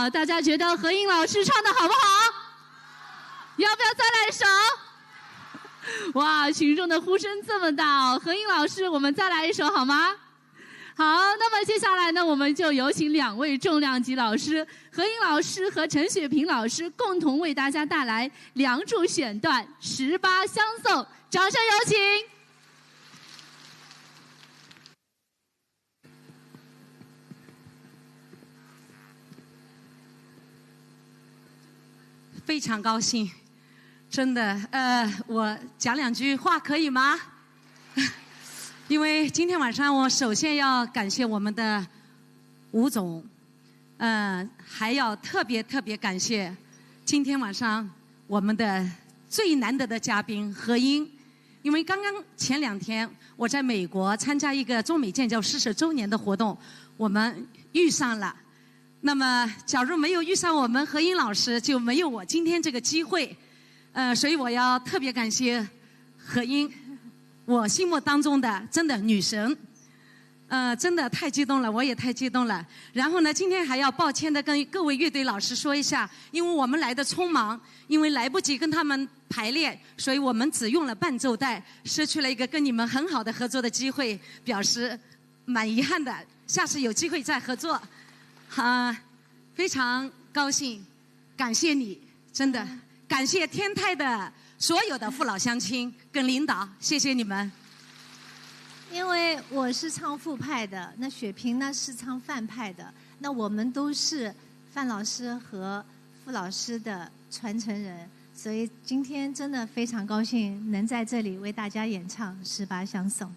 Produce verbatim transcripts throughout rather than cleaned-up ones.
啊，大家觉得何英老师唱得好不好？要不要再来一首？哇，群众的呼声这么大哦，何英老师，我们再来一首好吗？好，那么接下来呢，我们就有请两位重量级老师，何英老师和陈雪萍老师共同为大家带来《梁祝》选段《十八相送》，掌声有请。 非常高兴，真的，呃，我讲两句话可以吗？因为今天晚上我首先要感谢我们的吴总，呃，还要特别特别感谢今天晚上我们的最难得的嘉宾何英，因为刚刚前两天我在美国参加一个中美建交四十周年的活动，我们遇上了。 那么，假如没有遇上我们何英老师，就没有我今天这个机会。呃，所以我要特别感谢何英，我心目当中的真的女神。呃，真的太激动了，我也太激动了。然后呢，今天还要抱歉的跟各位乐队老师说一下，因为我们来的匆忙，因为来不及跟他们排练，所以我们只用了伴奏带，失去了一个跟你们很好的合作的机会，表示蛮遗憾的。下次有机会再合作。啊，非常高兴，感谢你，真的感谢天泰的所有的父老乡亲跟领导，谢谢你们。因为我是唱傅派的，那雪萍呢是唱范派的，那我们都是范老师和傅老师的传承人，所以今天真的非常高兴能在这里为大家演唱《十八相送》。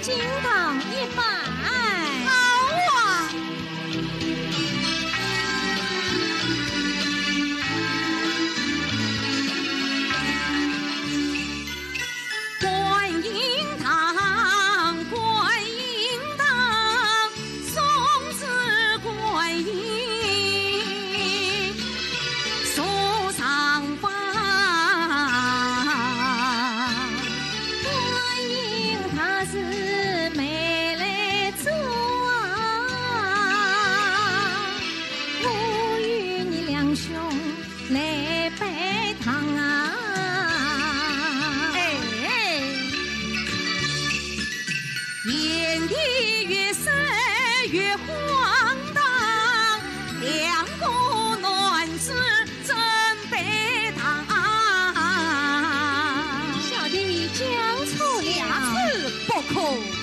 敬糖一拜。好啊。观音堂，观音堂，送子观音坐上方。 观音她是没来坐啊，我与你两兄来拜堂啊。哎，天地越山越荒唐，两个男子 真悲叹。小弟讲错了。下次不可。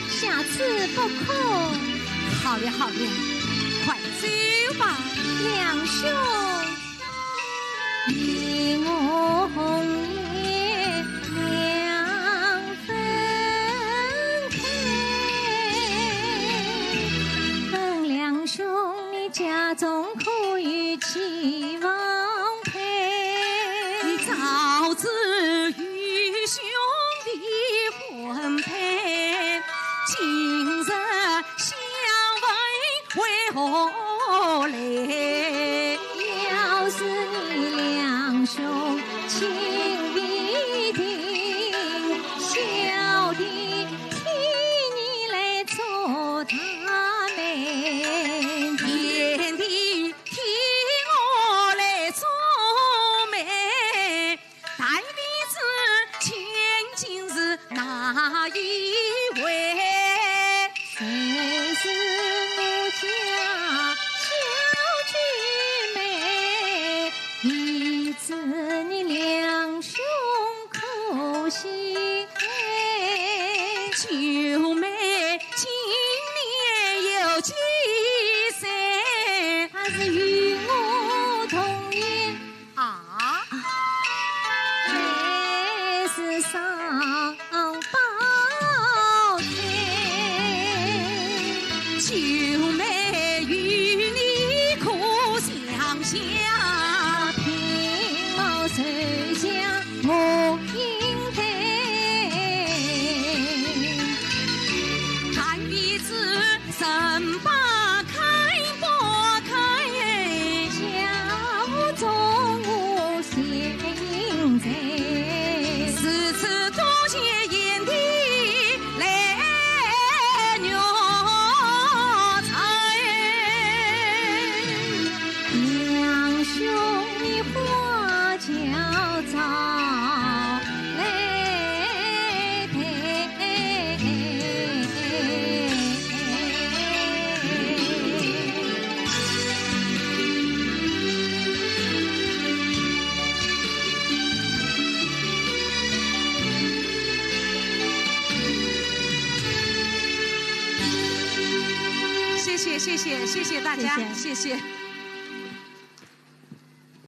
下次不可。好了好了，快走吧。梁兄，你我红颜两分开，问梁兄你家中 可有妻房配？你早知愚兄的婚配，今日相问为何来？要是你两兄情未定，小弟 替你来做大媒。贤弟替我来做媒，但未知千金是哪一位？谁是我家小九妹？ 你知你两兄可惜，九妹今年有几岁？她是与我同年啊。还是上 宝贝。九妹与你可相像？她平貌就像我英台。但未知人把开不开，家中无 闲人在。如此多谢贤弟来玉材。两兄你花轿早来抬。 谢谢，谢谢，谢谢大家，谢谢。谢谢。